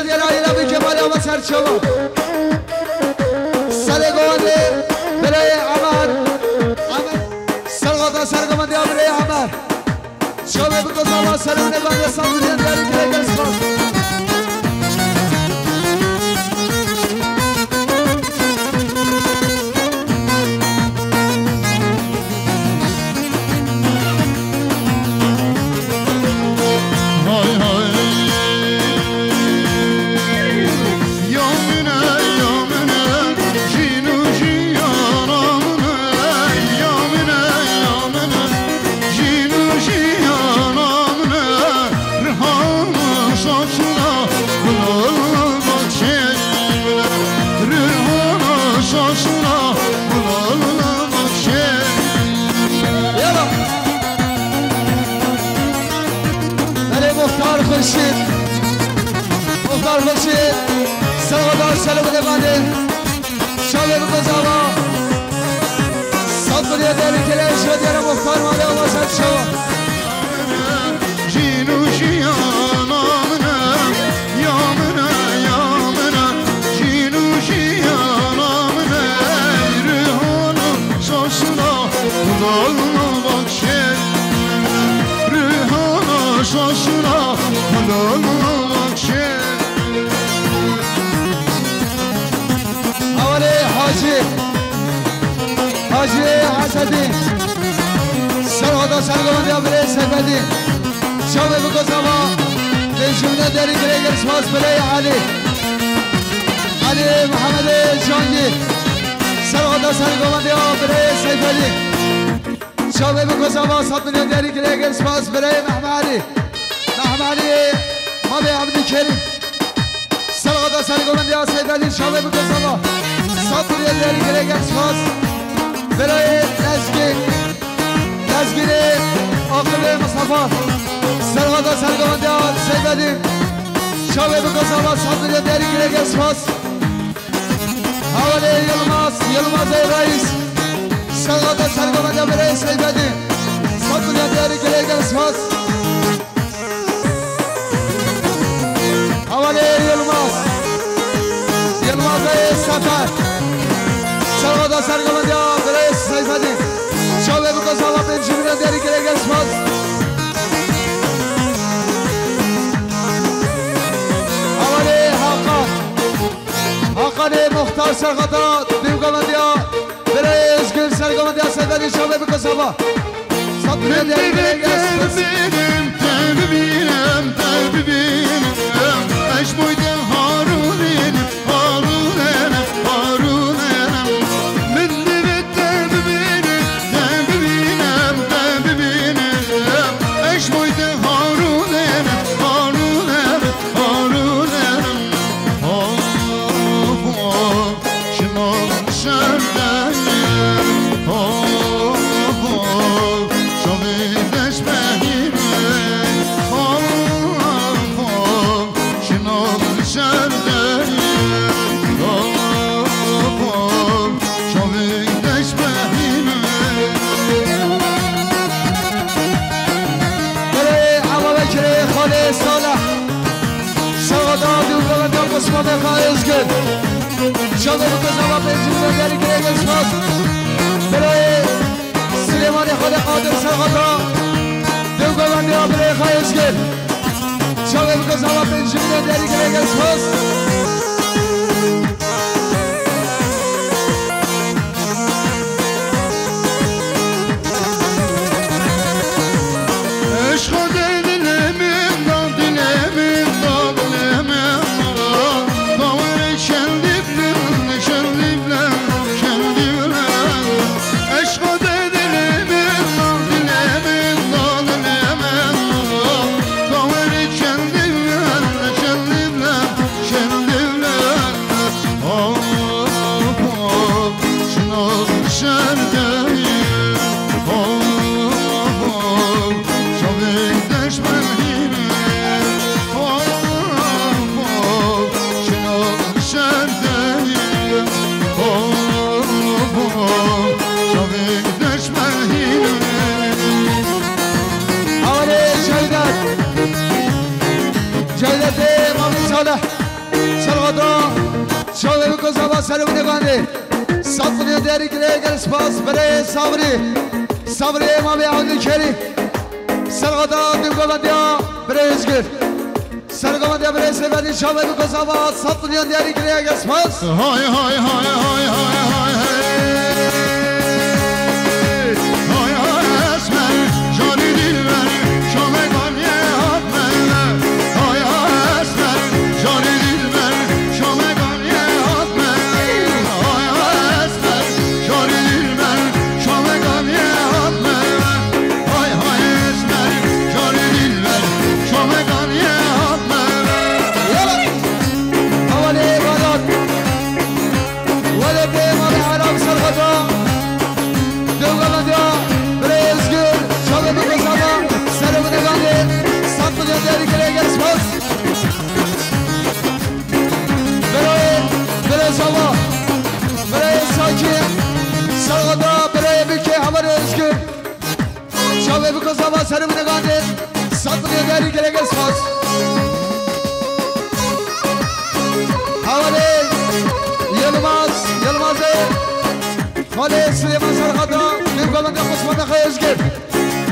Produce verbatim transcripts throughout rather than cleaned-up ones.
Yela yela bi Kemal ama ser çava. Serê govendê birayê Emer. Emer. Sergota sergovendiya birayê Emer. Çavê biko zava serê ne ben de sandırıya diyarı bile gel spas. Hay hay. Ya min e, ya min e, jîn û jiyana min e. Ya min e, ya min e, jîn û jiyana min e. Rihana şaşina, bilal bakşê min e. Rihana şaşina, bilal bakşê min e. Yala. Belê Muxtar Xurşîd. Muxtar Xurşîd. Sergoda Selûm Levandê. Çavê biko zava. Sed milyon derî kire, ji diyara Muxtar male ama ser çava. Jîn û jiyana min e, ya min e, ya min e. Jîn û jiyana min e, rihana şaşina, bilal bakşê. Rihana şaşina, bilal bakşê. Havalê Hacî, Hacî Esedî. Sergoda sergovendiya birê Seyfedî. Çavê biko zava. Pêncî milyon derî girê gir spas birê Elî. Elî Mihemedê Cangî. Sergoda sergovendiya birê Seyfedî. Çavê biko zava sed milyon derî girê gir spas birê Mehme Elî. Mehme Elî, Mavê Ebdî Kerîm. Sergoda sergovendiya Seyfedî çavê biko zava. Sed milyon derî girê gir spas. Birayê Lezgî. Lezgînê Aqibê Mustafa. Sergoda sergovendiya Seyfedî. Çavê biko zava sed milyon derî girê gir spas. Havalê Yilmaz, Yilmazê Reis. Sergoda sergovendiya birê Seyfedî. Sed milyon derî girê gir spas. Havalê Yilmaz. Yilmazê Sefer. Sergoda sergovendiya birê Seyfedî. Çavê biko zava pêncî milyon derî girê gir spas. Havalê Hakan. Hakanê Muxtar sergoda dîv govendiya birê Özgür sergovendiya Seyfedî çavê biko zava. Sed milyon derî girê gir spas. Belê, Eva Bekirê, Xalê Salih. Sergoda dû govendiya Osmanê Xalê Özgür. Çavê biko zava pêncî milyon derî girê gir spas. Belê, Silêmanê Xalê Qadir sergoda dû govendiya birê Xalê Özgür. Çavê biko zava pêncî milyon derî girê gir spas. Havalê Cevdet. Cevdetê Mamî Salih. Alo, binê bandê. Sed milyon diyarî kire, gel spas, birê Sabrî. Sabrî, Emamê Evdî Kerî. Serxada, dî govendiya, birê Özgür. Sergovendiya, birê Seyfeddîn, çavê biko zava, sed milyon diyarî kire, gel spas. Hay, hay, hay, hay, hay, hay, hay. Hay, hay, Esmer, canî dilber, şame gamiye hatme. Hay, hay, Esmer, canî dilber, şame gamiye hatme. Hay, hay, Esmer, canî dilber, şame gamiye hatme. Hay, hay, Esmer, canî dilber, şame gamiye hatme. Yala. Hevalê Vedat. Welê bê malê Erab Serxeta. Dewgala diya. Birê Özgür. Çavê biko zava. Serê binê gandê. Sed milyon diyarî kire, gel spas. Birê, birê zava. Birê Sakin. Serxeta. Birê Bikê. Hevalê Özgür. Çavê biko zava, serê binê gandê. Sed milyon diyarî kire, gel spas. Hevalê Yilmaz, Yilmazê. Xalê Silêman Serxeta, Dî govendiya, Osman Xey Özgür.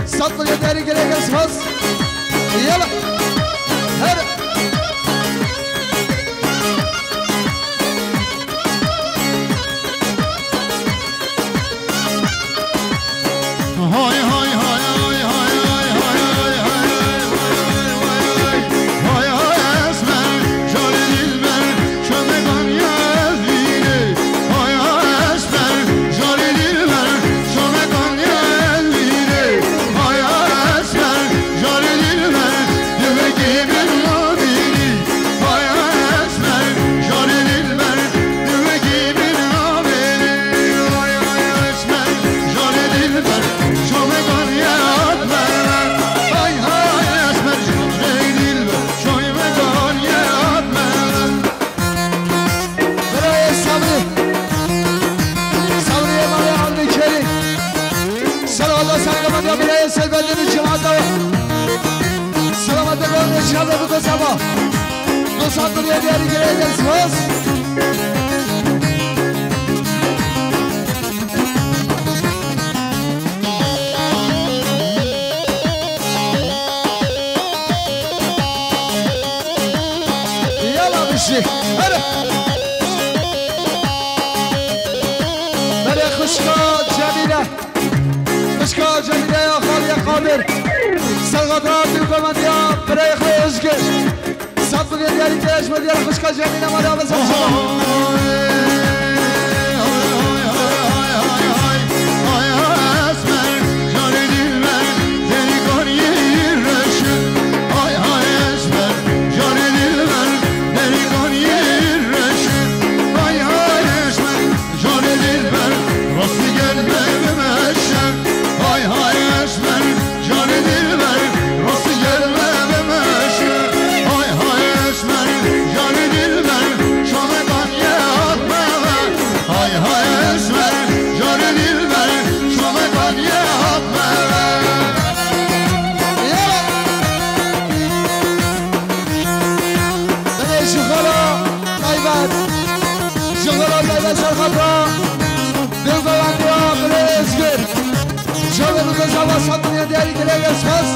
Sed milyon diyarî kire, gel spas. Yala. Her. Hay, hay, hay. Hay, hay, Esmer, canî dilber, şame gamiye vînê. Hay, hay, Esmer, canî dilber, şame gamiye vînê. Hay, hay, Esmer, canî dilber, dî wekî min navînî. Hay, hay, Esmer, canî dilber, dî wekî min navînî. Hay, hay, Esmer, canî dilber, şame gamiye hatme. Hay, hay, Esmer, canî dilber, şame gamiye hatme. Birayê Sabrî. Sabrî Emamê Evdî Kerî. Serxada, sergovendiya, birayê Seyfeddînî, cemaeta. Selamet û ronê çavê biko zava. Du sed milyon diyarî kire, gel spas. Yala bişî. Here. Berê xişka Cemîle. Xişka Cemîle ya xalî ya Qadir. Serxada, dî govendiya, birê Xey Özgür. Sed milyon diyarî kire, ji bo diyar xişka Cemîle, mala ve sed. Hay, hay, Esmer, canî dilber, delikanlî reşi. Hay, hay, Esmer, canî dilber, delikanlî reşi. Hay, hay, Esmer, canî dilber, rastî gelme bimeşe. Hay, hay, Esmer, canî dilber, rastî gelme bimeşe. Hay, hay, Esmer, canî dilber, şame gamiye hatme. Hay, hay, Esmer, canî dilber, şame gamiye hatme. Ya! Belê ji xala taybet. Ji xala taybet Serxata. Dewgalan dua, birê Özgür. Çavê biko zava, sed milyon diyarî kire, gel spas.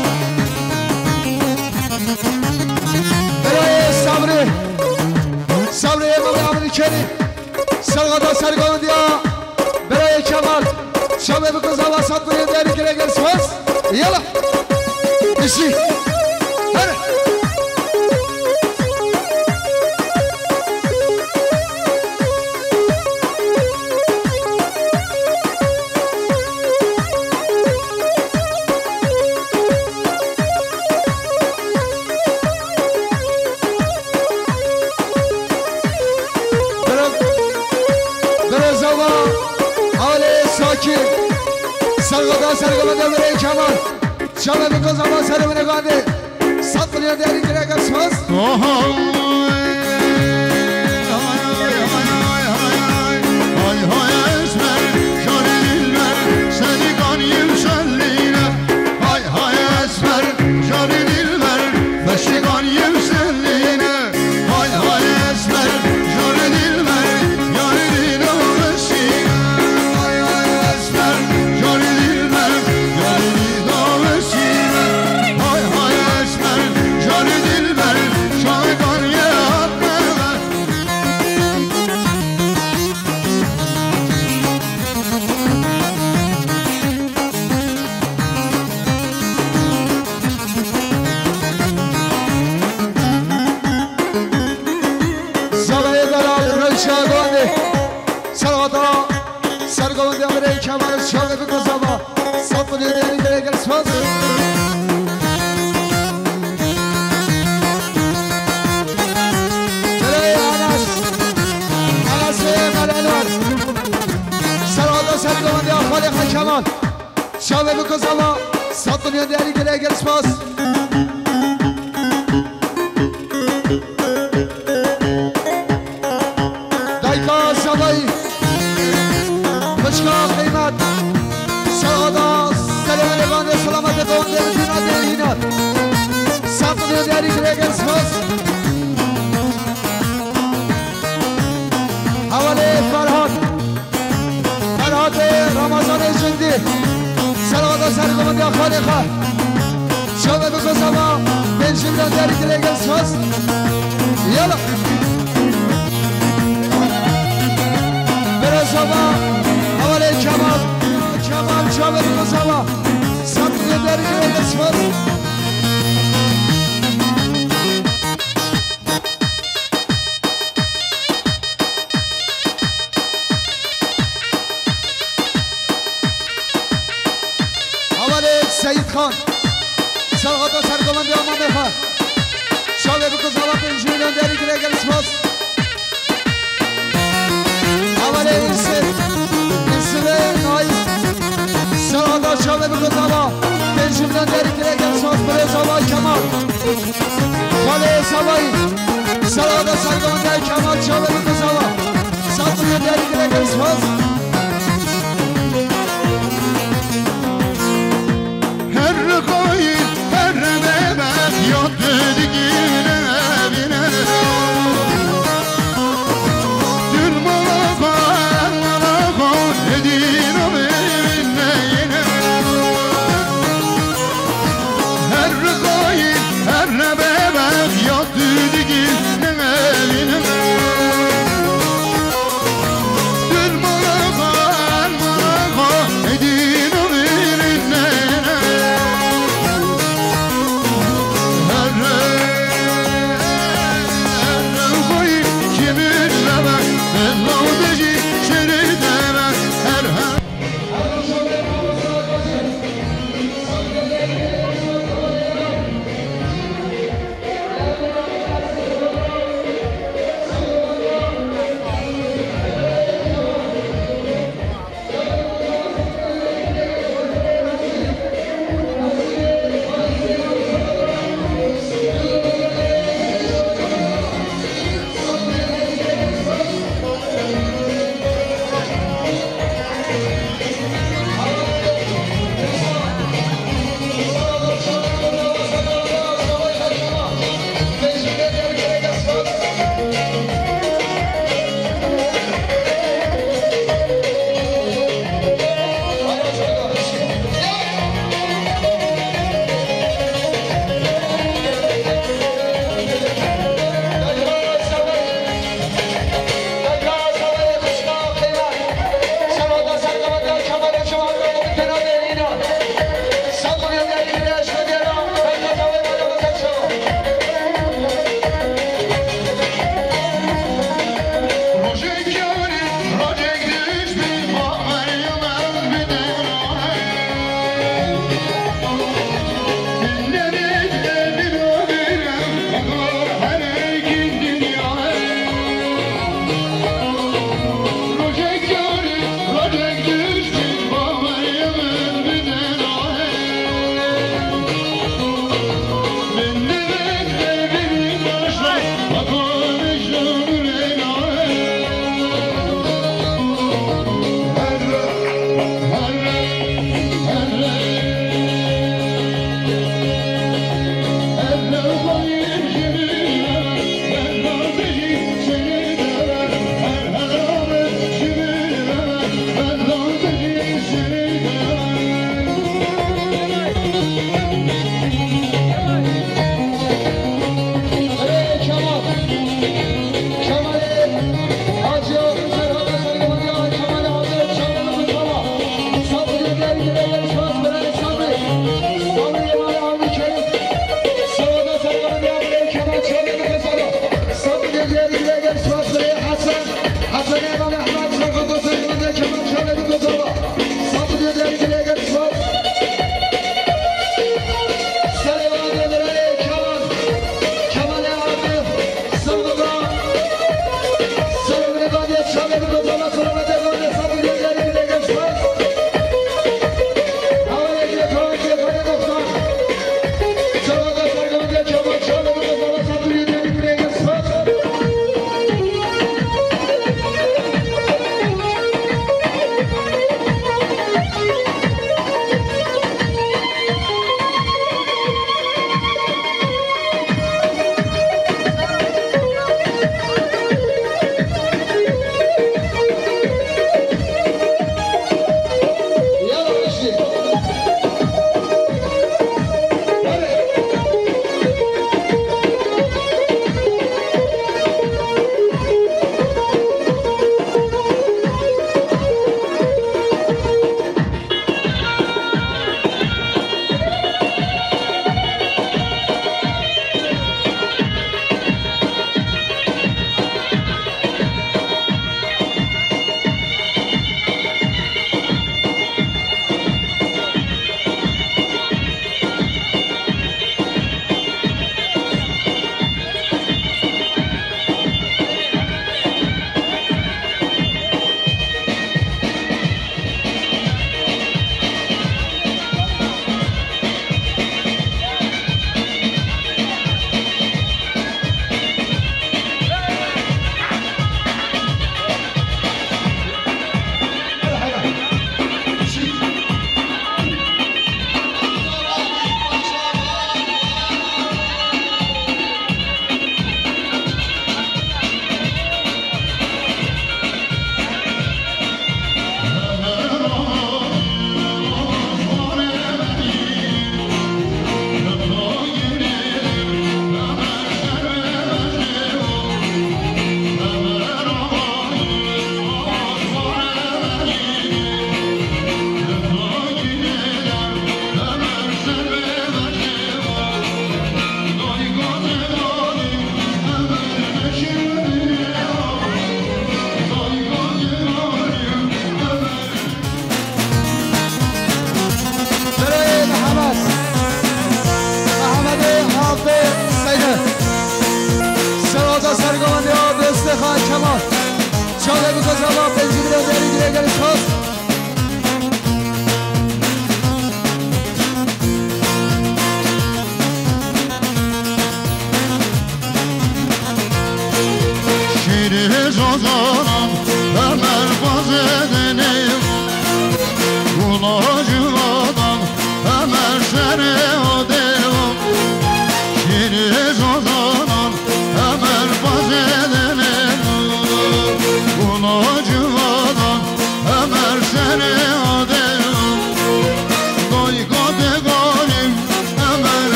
Birayê Sabrî. Sabrî Emamê Evdî Kerî. Serxada, sergovendiya. Birayê Kemal. Çavê biko zava, sed milyon diyarî kire, gel spas. Yala. Bişî. Here. Birê, birê zava, alê Sakî. Serxada, sergovendiya, birê Kemal. Çavê biko zava, serê binê gandê. Sed milyon diyarî kire, gel spas. Oho. Hay, hay, Esmer, şarî dilber, senikan yükseldiğine. Hay, hay, Esmer, şarî dilber, beşikan yükseldiğine. Hay, hay, Esmer, şarî dilber, yarî Xalê xwe Kemal. Çavê biko zava. Sat milyon diyarî kire, gel spas. Dayka zavayî. Xwişka qeymet. Sağda selamê levandê selametê don de bitîna de hînat. Sat milyon diyarî kire, gel spas. Hevalê Ferhat. Ferhatê Ramazanê Cindî. Serhada sergovindiya xalê xwe. Çavê biko zava. Pêncî milyon diyarî kire, gel spas. Yala. Bira zava. Hevalê Kemal. Kemal çavê biko zava. Sat milyon diyarî kire, gel spas. Hevalê Seyîd Xan. Serhata sergovendê amamê xwe. Çavê biko zava, pêncî milyon diyarî kire, gel spas. Hevalê Îsif. Îsifê Naîf. Serhata çavê biko zava. Pêncî milyon diyarî kire, gel spas. Birê zava Kemal. Xalê zavayî. Serhada sergovendê Kemal çavê biko zava. Sat milyon diyarî kire, gel spas. Her koyun, her bebek yoktu dikine bine. Dün malaka, malaka, edin o evinde yine. Her koyun, her bebek yoktu dikine bine. Dün malaka,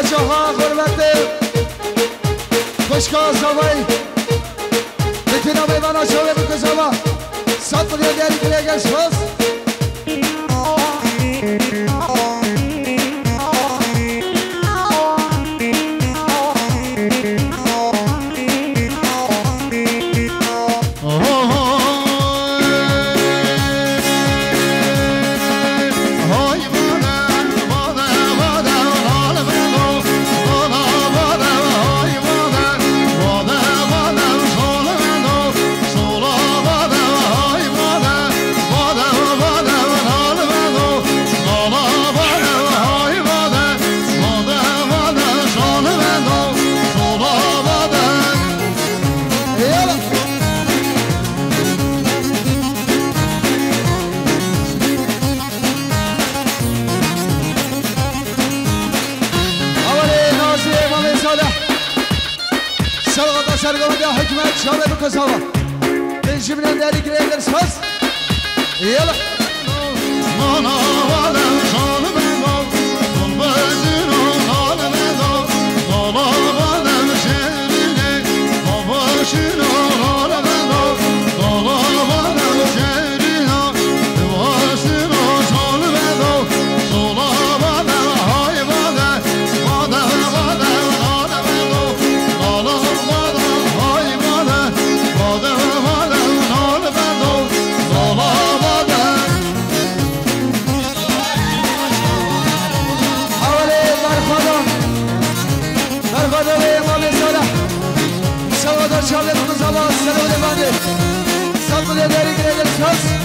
Çaxa xurbetê. Xwişka Zavayî. Bitîna mêvana çavê bike zava. Sed milyon derî girê gel spas. Avalê Nazirê Mamê Salih. Sergota sergota hikmet şabe bi kezava. Bin jimlen derî girê gel spas. Yala. Hawalê berxwedana. Berxwedana wê Emamê Salih. Şewada çavê xizaba serode bande. Sed milyon derî girê gel spas.